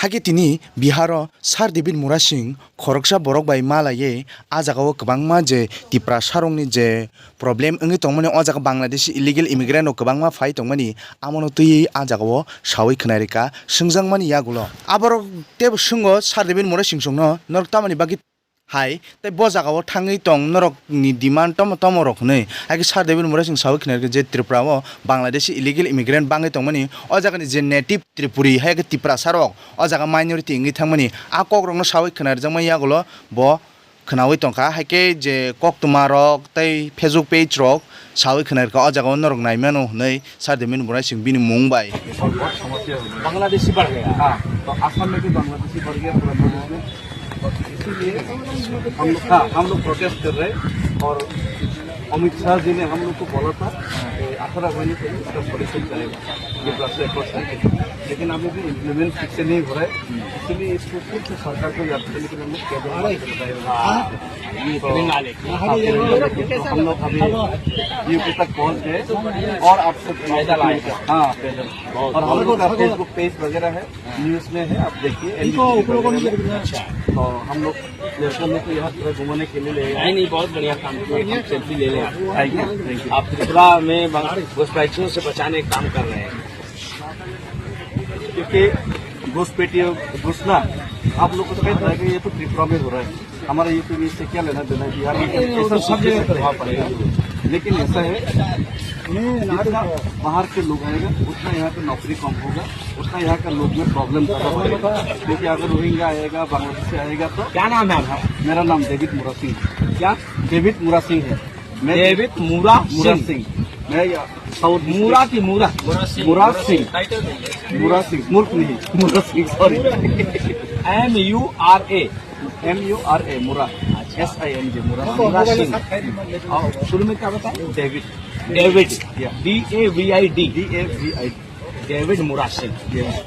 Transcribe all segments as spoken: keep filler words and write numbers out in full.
Hakhe tini Biharo Sir David Murasing khoroksa borok bai malaiwi ah jagao kwbangma je Tiprasarokni je problem wngwi tongmani, o jaga Bangladeshi illegal immigrant rok kwbangma phai tongmani, amono twiwi ah jagao sawi khwnai rwkha swngjakmani yagulo. Aborok teibo swngo Sir David Murasing songno, norok tamoni bagwi hai, tei bo jagao thangwi tong norokni demand tomo tomo rok hwnwi. Hakhe Sir David Murasing sawi khna rwkha je Tripura o Bangladeshi illegal immigrant bangwi tongmani, o jagani je native Tripuri hai khe Tiprasa rok o jaga minority wngwi thangmani, a kok rokno sawi khna rwjakma yagulo bo khnawi tongkha. Hakhe je koktwma rok tei Facebook page rok sawi khna rwkha, o jagao norok nai mano hwnwi Sir David Murasing bini mung bai. Bangladeshi बढ़ गया। हाँ, तो असम में भी बांग्लादेशी बढ़ गया पूरा प्रदेश में। तो इसीलिए हम लोग, हाँ, हम लोग प्रोटेस्ट कर रहे हैं और अमित शाह जी ने हम लोग को बोला था कि अठारह मई को इसका सॉल्यूशन करेगा, ये प्लास्टिक एक्ट को लेके। लेकिन अभी भी इम्प्लीमेंट ठीक से नहीं हो रहा है, इसीलिए इसको फिर से सरकार को याद करने के लिए हम लोग केंद्र को बताएंगे। हाँ, ये तो, तेलंगाना लेके। हाँ, तेलंगाना लेके। तो हम लोग अभी यूपी तक पहुंच गए और आपसे पैदल आए। हाँ, पैदल। और हम लोग का फेसबुक पेज वगैरह है, न्यूज़ में है, आप देखिए, एनडीटीवी वगैरह में। अच्छा। तो हम लोग लड़कों में तो यहाँ पूरा घुमाने के लिए ले आए। नहीं, नहीं, बहुत बढ़िया काम किया, हम सेल्फी ले लें आप। Thank you, thank you. आप त्रिपुरा में बांग-, घुसपैठियों से बचाने का काम कर रहे हैं। क्योंकि घुसपैठी घुसना आप लोग को तो पता है कि ये तो त्रिपुरा में हो रहा है। हमारा यूपी में इससे क्या लेना देना है, बिहार में ऐसा सब जगह पर है। लेकिन ऐसा है, जितना बाहर के लोग आएगा, उतना यहाँ पे नौकरी कम होगा, उतना यहाँ का लोग में प्रॉब्लम ज्यादा बढ़ेगा। क्योंकि अगर रोहिंग्या आएगा, बांग्लादेशी आएगा, तो क्या नाम है आपका? मेरा नाम डेविड मुरा सिंह। क्या? डेविड मुरा सिंह है। मैं डेविड मुरा मुरा सिंह। सिंह। मैं या-, साउथ डिस्ट्रिक्ट। मुरा की मुरा? मुरा सिंह। मुरा सिंह। मुरा सिंह, मूर्ख नहीं, Mura Singh, sorry. M U R A. M U R A, Mura. अच्छा। एस आई एन जी, मुरा। मुरा सिंह। और शुरू में क्या बताया? David. David. Yeah. D A V I D. D A V I D. David Mura Singh. Yes.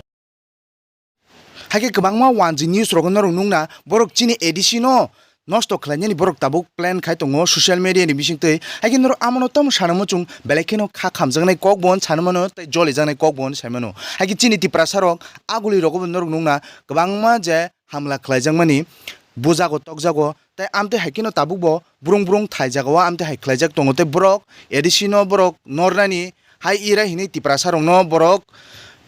Hakhe kwbangma wanjwi news rogo norok nukna, borok chini A D C no nosto khlainani borok tabuk plan khai tongo social media ni bisingtwi. Hakhe norok amono tamo sana muchung, belai kheno kha khamjaknai kok bo hwn sana mano tei jolijaknai kok bo hwn sai mano. Hakhe chini Tiprasa rok aguli rogo bo norok nukna kwbangma je hamla khlaijakmani, bujago tokjago, tei amtwi hai kheno tabuk bo brung brung thai jagao amtwi hai khlaijak tongo, tei borok A D C no borok nornani hai ira hinwi Tiprasa rokno borok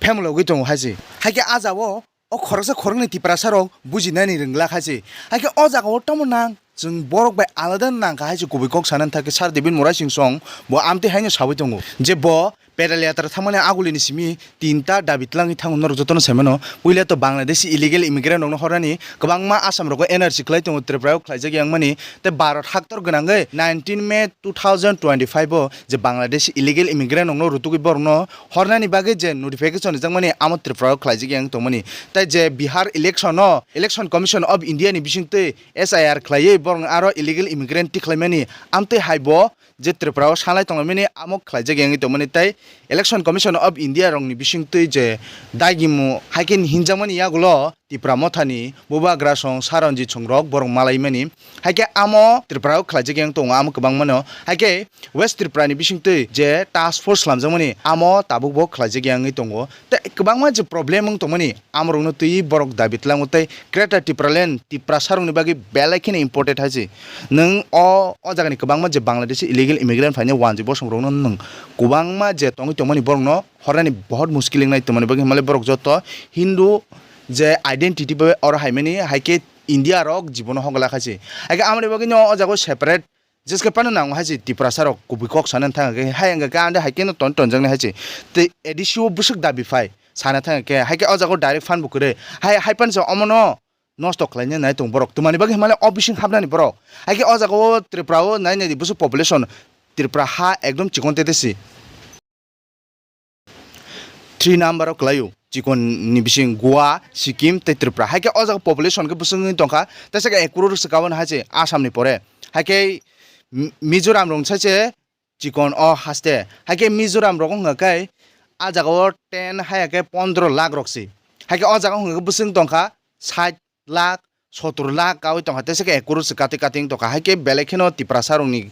phemlogwi tongo hai se. Hakhe ah jagao o khoroksa khoroknwi Tiprasa rok bujinani rwngla khai se. Hakhe o jagao tamo nang chwng borok bai alada nang kha hai se kubui kok sanani thakhe Sir David Murai Singh song bo amtwi haino sawi tongo je bo pedal yatra thangmani agulini simi tinta dabi twlangwi thango norok jotono sai mano. Puila to Bangladeshi illegal immigrant rokno hornani kwbangma Assam rogo N R C khlai tongo, Tripura o khlaijak yang mani, tei Bharat haktor gwnangwi nineteen May two thousand twenty-five o je Bangladeshi illegal immigrant rokno rutugwi borokno hornani bagwi je notification rijak mani amo Tripura o khlaijak yang tongmani. Tei je Bihar election o Election Commission of India ni bisingtwi S I R khlaiwi borokno aro illegal immigrant tikhlaimani amtwi hai bo je Tripura o salai tonglaimani amo khlaijak yang tongmani tei Election Commission of India rokni bisingtwi je dagimu hai khe hinjakmani yagulo Tipra Mothani Bubagra song Saranjit song rok borok malaimani. Hai khe amo Tripura o khlaijak yang tongo amo kwbangmano. Hai khe West Tripura ni bisingtwi je task force lamjakmani amo tabuk bo khlaijak yang tongo. Tei kwbangma je problem wng tongmani amorokno twiwi borok dabi tlango tei Greater Tipraland Tiprasa rokni bagwi belai kheno important hai se. Nwng o, o jagani kwbangma je Bangladeshi illegal immigrant phainai wanjwi bosong rokno nwng kwbangma je tongwi tongmani borokno hornani bohot muskil wngnai tongmani bagwi hwnmale borok joto Hindu je identity bai oro haimani hai khe India rok jibono hok glak hai se. Hai khe amoni bagwi no o jaga o separate jeske phano nango hai se Tiprasa rok kubui kok sana thang khe hai wngkha khe ande hai khe no ton tonjaknai hai se. Tei A D C o bwswk dabi phai sana thang khe hai khe o jaga o direct phan bo kwrwi hai, hai phan se omono nosto khlaina nai tong borok. Twmani bagwi hwnmale o bising habnani borok. Hai khe o jaga o Tripura o nai nai di bwswk population Tripura ha ekdom chikon tete si. Three number o kwlaio chikon ni bising Goa, Sikkim tei Tripura. Hai khe o jaga population khe bwswk wngwi tongkha. Teisa khe ek crore swkang hai se Assam ni pore. Hai khe Mi-, Mizoram rok sai se chikon o haste. Hai khe Mizoram rok wngkha khe a jaga o ten hai khe pondro lakh rok se. Hai khe o jaga wngkha khe bwswk tongkha sait lakh, sotor lakh kawi tongkha, teisa khe ek crore se kati kati wng tongkha. Hai khe belai kheno Tiprasa rokni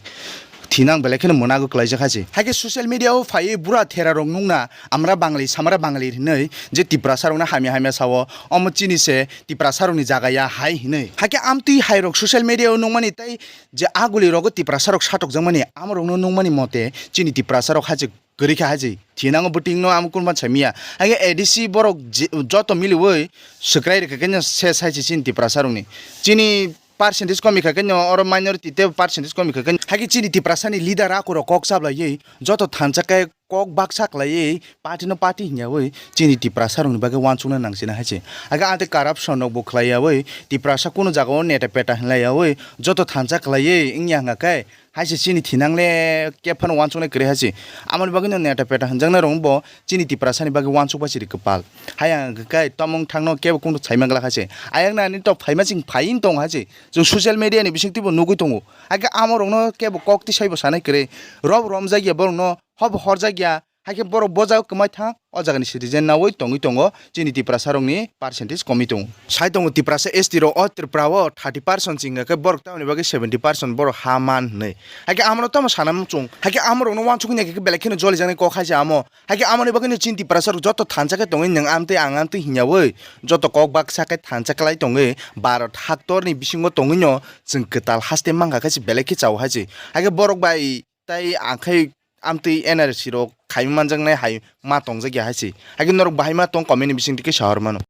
Thinang belai kheno mwnago kwlaijak hai se. Hai khe social media o phaiwi bura thera rok nukna amra Bangali samra Bangali hinwi je Tiprasa rokno hamya hamya sao, omo chini se Tiprasa rokni jaga ya hai hinwi. Hai khe amtwi hai rok social media o nukmani tei je aguli rogo Tiprasa rok satokjakmani amorokno nukmani mote chini Tiprasa rok hai se kwrwi kha hai se. Thinango bwtwino amo kunba samya. Hai khe A D C borok je-, joto miliwi swkrai rwkha khe se sai se chini Tiprasa rokni. Chini percentage komi kha khe no oro minority tei percentage komi kha khe no. Hai khe chini Tiprasa ni leader akurok kok chablaiwi joto thansa khe kok baksa khlaiwi party no party hwnyawi chini Tiprasa rokni bagwi uansukna nang sina hai se. Hai khe ante corruption rok bo khlaiyawi Tiprasa kunu jaga o neta peta hwnlaiyawi joto thansa khlaiwi wngya hwnga khe hai se chini thinang le kep phano uansuknai kwrwi hai se. Amoni bagwi no neta peta hwnjaknai rok bo chini Tiprasa ni bagwi uansuk bai chiri kwpal. Hai ang khe kai tomong thangno kebo kung thuk saima glak hai se. Ayang nani tok phaima ching phai wng tong hai se. Chwng social media ni bising twibo nugwi tongo. Hai khe amo rokno kebo kok tisaibo sanai kwrwi. Rob romjak ya borokno hobo horjak ya. Hai khe borok bojak kwmai thang o jaga ni citizen nawi tongwi tongo. Chini Tiprasa rokni percentage komwi tongo. Sai tongo Tiprasa S T rok o Tripura o thirty percent chingya khe borok tamoni bagwi seventy percent borok ha man hwnwi. Hai khe amo no tamo sana muchung. Hai khe amo rokno uansukya khe belai kheno jolijaknai kok hai se amo. Hai khe amoni bagwino chini Tiprasa rok joto thansa khe tongwi nwng amtwi ang amtwi hwnyawi joto kok baksa khe thansa kwlai tongwi Bharat haktorni bisingo tongwino chwng kwtal haste mankha khe se belai khe chao hai se. Hai khe borok bai tai ang khai amtwi N R C rok khaima manjaknai hai ma tongjakya hai se. Hai khe norok bahai ma tong comment ni bisingtwi khe sahor mano.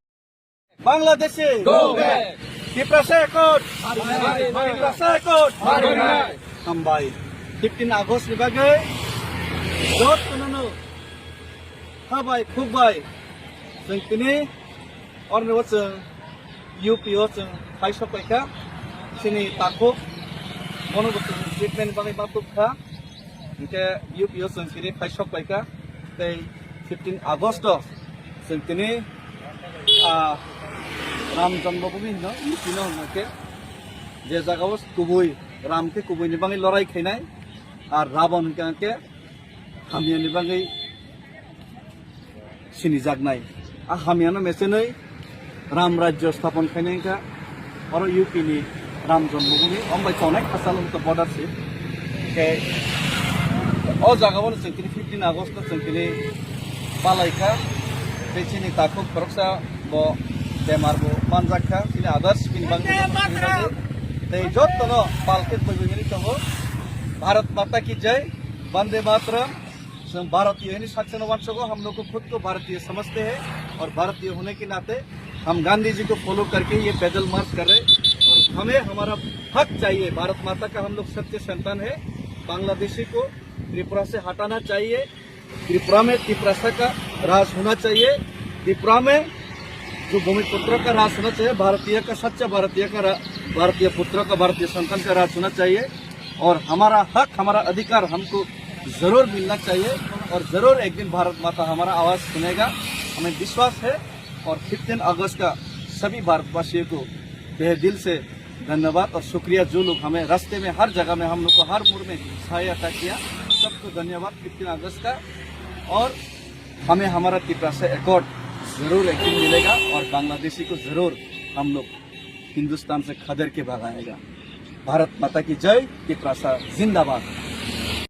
Bangladeshi. Go back. Tiprasa Accord. Tiprasa Accord. Hambai. Fifteen August ni bagwi jotono no habai khukbai. Chwng tini orni o chwng U P o chwng phai sok paikha. Chini takhuk bono bo chwng treatment bagwi ma tubkha. Hingke U P o chwng tini phai sok paikha, tei fifteen August o chwng tini, ah, Ram Janmabhoomi hino U P no hwnke, je jaga o kubui Ram khe kubui ni bagwi lorai khainai, ar Rabon hingke hingke hamya ni bagwi sinijaknai. A hamyano mechenwi Ram Rajyo sthapon khainai wngkha. Oro U P ni Ram Janmabhoomi, ombai tongnai khasalo wngkha border se. Khe o jagao no chwng tini fifteen August no chwng tini palaikha. Tei chini takhuk khoroksa bo bemar bo manjakha. Chini others bini bagwi tei jotono palkhe koibo hwnwi tongo. Bharat Mata Ki Jai, Bande Mataram. Chwng Bharatiyo hwnwi sakchano uansugo, hum log ko khud ko Bharatiya samajhte hain aur Bharatiya hone ke naate hum Gandhi ji ko follow karke ye paidal march kar rahe hain aur hume hamara hak chahiye. Bharat Mata ka hum log sachche santan hain. Bangladeshi ko Tripura se hatana chahiye. Tripura mein Tiprasa ka raj hona chahiye. Tripura mein jo Bhumiputro ka raj hona chahiye, Bharatiya ka, sachcha Bharatiya ka ra-, Bharatiya putra ka, Bharatiya santan ka raj hona chahiye. और हमारा हक, हमारा अधिकार हमको जरूर मिलना चाहिए और जरूर एक दिन भारत माता हमारा आवाज सुनेगा, हमें विश्वास है। और फिफ्टीन अगस्त का सभी भारतवासियों को तहे दिल से धन्यवाद और शुक्रिया, जो लोग हमें रास्ते में, हर जगह में, हम लोग को हर मोड़ में सहायता किया, सबको धन्यवाद फिफ्टीन अगस्त का। और हमें हमारा तिपरासा एकॉर्ड जरूर एक दिन मिलेगा और बांग्लादेशी को जरूर हम लोग हिंदुस्तान से खदेड़ के भगाएगा। भारत माता की जय, तिपरासा जिंदाबाद।